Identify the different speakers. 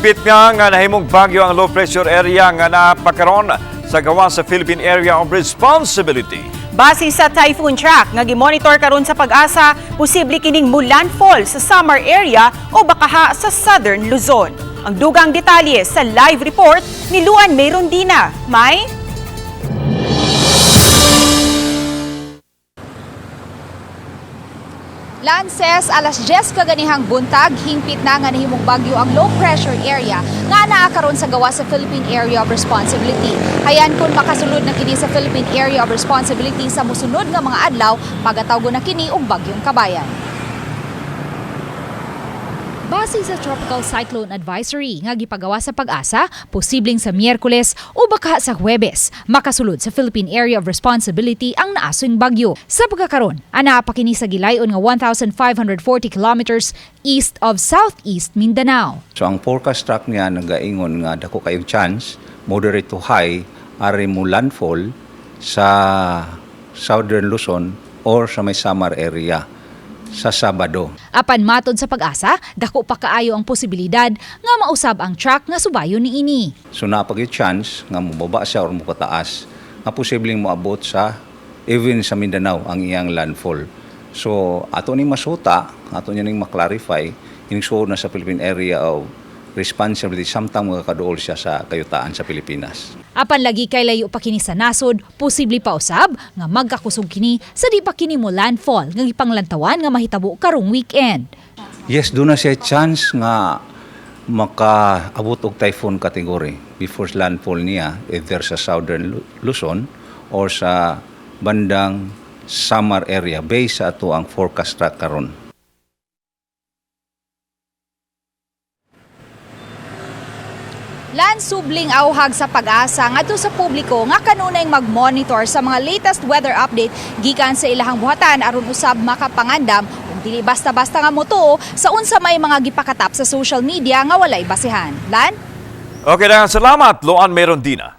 Speaker 1: Hingpit nga nga nahimong bagyo ang low pressure area nga naa pa karon sa gawas sa Philippine Area of Responsibility.
Speaker 2: Base sa typhoon track nga gimonitor karon sa Pag-asa, posible kining mulandfall sa Samar area o bakaha sa Southern Luzon. Ang dugang detalye sa live report ni Luan May Rondina. May?
Speaker 3: Lances, alas 10 kaganihang buntag, hingpit na nga nahimong bagyo ang low pressure area nga naa karon sa gawas sa Philippine Area of Responsibility. Hayan kung makasulod na kini sa Philippine Area of Responsibility sa mosunod nga mga adlaw, pagatawgon na kini og Bagyong Kabayan. Base sa Tropical Cyclone Advisory nga gipagawa sa Pag-asa, posibleng sa Miyerkules o baka sa Huwebes, makasulod sa Philippine Area of Responsibility ang naasong bagyo. Sa pagkakaron, anaa pa kini sa gilayon nga 1,540 kilometers east of Southeast Mindanao.
Speaker 4: So ang forecast track niya nagaingon nga dako kayong chance, moderate to high, ari mo landfall sa Southern Luzon or sa may Samar area sa Sabado.
Speaker 3: Apan matod sa Pag-asa, dako pa kaayo ang posibilidad nga mausab ang track nga subayon niini.
Speaker 4: So naa pa gyud chance nga mobaba siya or mokataas nga posibleng moabot sa even sa Mindanao ang iyang landfall. So ato ning masuta, ato niya ning maklarify ining na sa Philippine Area of Responsibility samtang makakaduol siya sa kayutaan sa Pilipinas.
Speaker 3: Apan lagi kay layo pa kini sa nasod, posible pa usab nga magkakusog kini sa di pa kini mo landfall nga gipanglantawan nga mahitabo karong weekend.
Speaker 4: Yes, doon na siya chance nga makaabot og typhoon category before landfall niya either sa Southern Luzon or sa bandang Samar area based sa ato ang forecast track karon.
Speaker 3: Lan, subling auhag sa Pag-asa ngadto sa publiko nga kanunay mag-monitor sa mga latest weather update gikan sa ilahang buhatan aron usab makapangandam ug dili basta-basta nga motuo sa unsa may mga gipakatap sa social media nga walay basehan. Lan?
Speaker 1: Okay, daghang salamat, Luan May Rondina.